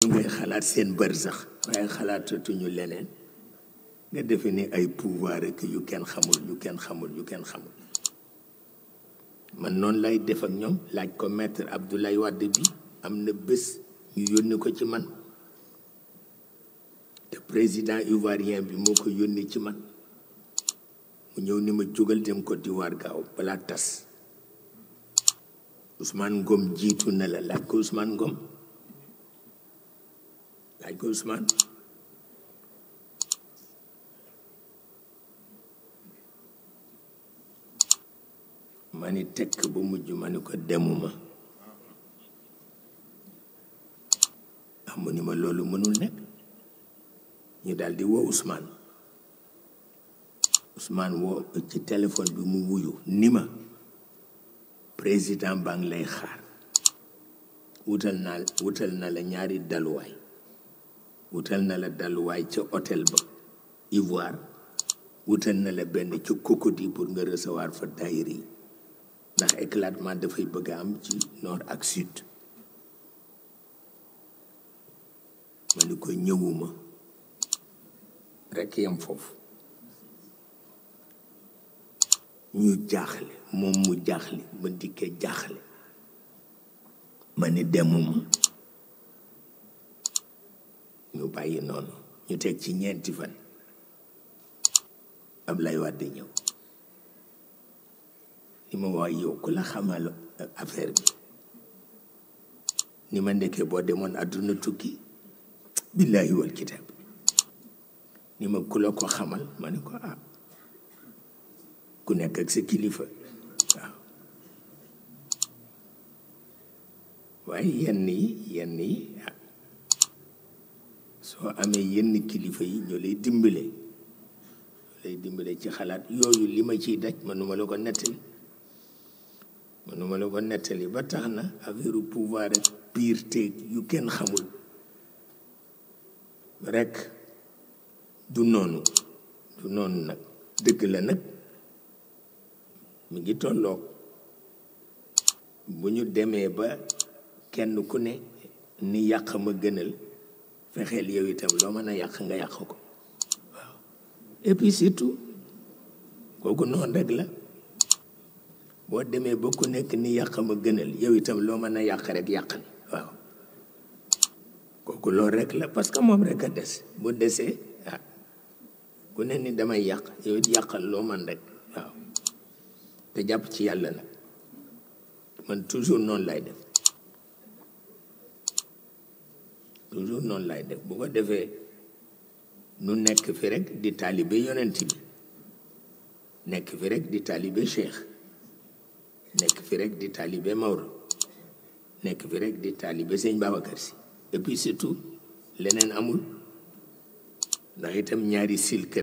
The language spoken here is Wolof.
ñu ngay xalaat seen bër sax waaye xalaatatuñu leneen nga defe ni ay pouvoir ak yu kenn xamul man noonu lay def ak ñoom laaj ko maître Abdoulaye Wade bi am na bés ñu yónni ko ci man te président ivoirien bi moo ko yónni ci man mu ñëw ni ma jógal dem Côte d'Ivoire gaaw balaa tas Ousmane Ngom jiitu na la laaj ko Ousmane Ngom laaj ko Ousmane ma ni tekk ba mujj ma ni ko demuma amu ni ma loolu mënul nekk ñu daldi woo Ousmane woo ci téléphone bi mu wuyu ni ma président baa ngi lay xaar wutal na la ñaari daluwaay wutal na la daluwaay ca hôtel ba Ivoire wutal na la benn ca Cote pour nga recevoir fa daayira yi ndax éclatement dafay bëgg a am ci nord ak sud ma ni ko ñëwuma rekk yam foofu ñu jaaxle moom mu jaaxle ma dikkee jaaxle ma ni demuma ñu bàyyi noonu ñu teg ci ñeenti fan Abdoulaye Wade ñëw ni ma wax yow ku la xamal affaire bi ni ma ndekkee boo demoon àdduna tukki billaahi wal kitaab ni ma ku la ko xamal ma ne ko ku nekk ak sa kilifa waaw waaye yenn yi soo amee yenn kilifa yi ñoo lay dimbale ci xalaat yooyu li ma ciy daj mënuma la ko nettali ba tax na affaire pouvoir ak pireté yu kenn xamul rekk du noonu nag dëgg la nag mi ngi tolloog bu ñu demee ba kenn ku ne ni yàq ma gënal fexeel yow itam loo mën a yàq nga yàq ko waaw et puis surtout kooku noonu rek la boo demee ba ku nekk ni yàq ma gënal yow itam loo mën a yàq rek yàqal waaw kooku loolu rek la parce que moom rek a des bu desee ku ne ni damay yàq yow it yàqal loo man rek waaw te jàpp ci yàlla nag man toujours noonu lay def bu ko defee nu nekk fi rek di taalibe yonent bi nekk fi rek di taalibe Cheikh nekk fi rek di taalibe Maodo nekk fi rek di taalibe Sëñ Babacar Si et puis surtout leneen amul ndax itam ñaari silk